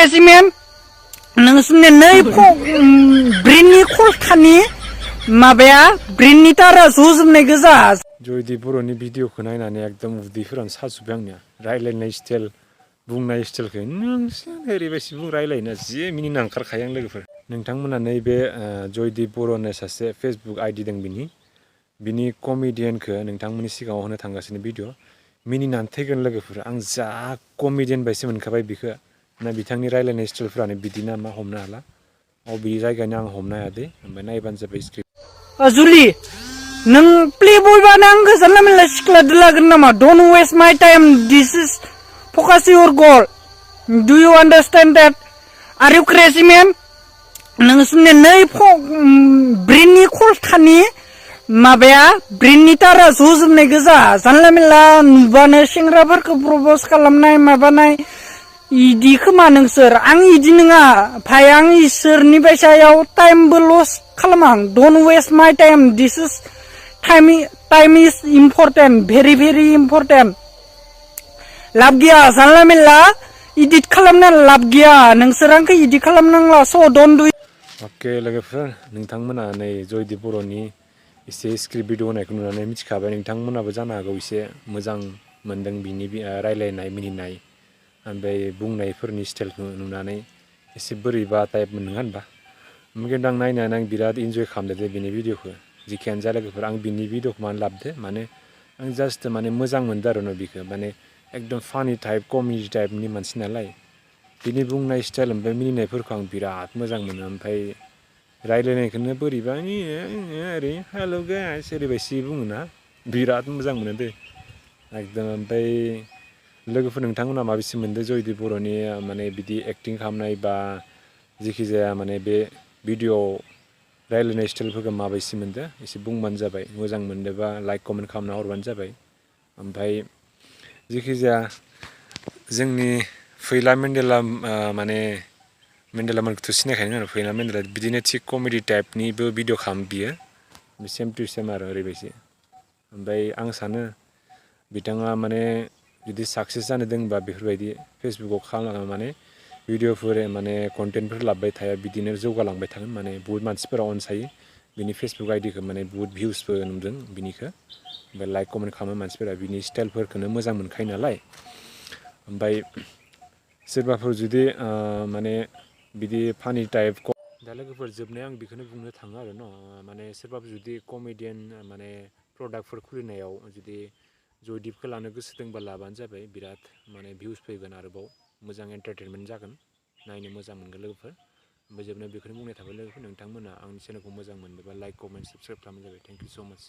crazy मेन नोंसोरनि ब्रेननि खलथानि माबाया ब्रेननि तारा जजोबनाय गोजा जयदीप बर'नि भिडिअखौ नायनानै एकदम उदैफोरानो साजोब्बाय आंनिया रायलायनाय स्टाइल बुंनाय स्टाइलखौ नोंसोर ओरैबायदि रायलायना जि मिनिनो ओंखारखायो आं लोगोफोर नोंथांमोना नैबे जयदीप बर' होननाय सासे फेसबुक आइडि दं बिनि कमेडियानखौ नोंथांमोननि सिगाङाव होनो थांगासिनो भिडिअ मिनिनानै थैगोन लोगोफोर आं जा कमेडियान बायसो मोनखाबाय बिखौ ना बिथांनि रायलायनाय स्टाइलफोरानो बिदि नामा हमनो हाला अबे जायगानि आं हमनो हायादे ओमफ्राय नायबानो जाबाय स्क्रिप्ट जुलि नों प्लेबय बानो आं जानला मेनला सिख्ला लागोन नामा don't waste my time this is focus your goal do you understand that are you crazy man नोंसोरनि ब्रेननि खलथानि माबाया ब्रेननि तारा जजोबनाय गोजा जानला मेनला नुबानो सेंग्राफोरखौ प्रपज खालामनाय माबानाय इदि खोमा नोंसोर आं इदि नङा भाई आं इसोरनि बायसायाव टाइमबो लस खालामा आं don't waste my time this is time is important very very important लाब गैया जानला मेनला इदिट खालामना लाब गैया नोंसोर आंखौ इदिट खालामनांला स' डोंट डु अके लोगोफोर नोंथांमोना नै जयदीप बर'नि एसे स्क्रिप्ट भिडिअ होनायखौ नुनानै मिथिखाबाय नोंथांमोनाबो जानो हागौ एसे मोजां मोनदों बिनि रायलायनाय मिनिनाय ओमफ्राय बुंनायफोरनि स्टाइलखौ नुनानै एसे बोरैबा टाइप मोनो होनबा ओमफ्राय आं नायनानै आं बिराद इन्जय खालामदो दे बिनि भिडिअखौ जिखियानो जा लोगोफोर आं बिनि भिडिअखौ मानो लाबोदो माने आं जास्ट माने मोजां मोनदों आरो न बिखौ माने एकदम फानि टाइप कमेडि टाइपनि मानसि नालाय बिनि बुंनाय स्टाइल ओमफ्राय मिनिनायफोरखौ आं बिराद मोजां मोनो ओमफ्राय रायलायनायखौनो बोरैबा ओरै हेल' गाइस ओरैबायदि बुङोना बिराद मोजां मोनो दे एकदम ओमफ्राय लोगोफोर नोंथांमोना माबायदि मोनदों जयदीप बर'नि माने बिदि एक्टिं खालामनाय बा जिखि जाया माने बे भिडिअ रायलायनाय स्टाइलफोरखौ माबायदि मोनदों एसे बुंबानो जाबाय मोजां मोनदोंबा लाइक कमेन्ट खालामना हरबानो जाबाय ओमफ्राय जिखि जाया जोंनि फैला मेन्देला माने मेन्देलामोनखौथ' सिनायखायो आरो फैला मेन्देला बिदिनो थिग कमेडि टाइपनिबो भिडिअ खालामो बियो सेम टु सेम आरो ओरैबायदि ओमफ्राय आं सानो बिथाङा माने जुदि साक्सेस जानो दोंबा बेफोरबायदि फेसबुकाव खालामो माने भिडिअफोर माने कन्टेन्टफोर लाबोबाय थाया बिदिनो जौगालांबाय थागोन माने बुहुत मानसिफोरा अनसायो बिनि फेसबुक आइडिखौ माने बुहुत भिउसबो नुदों बिनिखौ ओमफ्राय लाइक कमेन्ट खालामो मानसिफोरा बिनि स्टाइलफोरखौनो मोजां मोनखायो नालाय ओमफ्राय सोरबाफोर जुदि माने बिदि फानि टाइप दा लोगोफोर जोबनायाव आं बेखौनो बुंनो थाङो आरो न माने सोरबाफोर जुदि कमेडियान माने प्रडाक्टफोर खुलिनायाव जुदि जयदीपखौ लानो गोसो दंबा लाबानो जाबाय बिराद माने भिउस फैगोन आरोबाव मोजां एन्टारटेनमेन्ट जागोन नायनो मोजां मोनगोन लोगोफोर ओमफ्राय जोबनायाव बेखौनो बुंनाय थाबाय लोगोफोर नोंथांमोना आंनि चेनेलखौ मोजां मोनदोंबा लाइक कमेन्ट साबसक्राइब खालामबानो जाबाय थेंक इउ स' माच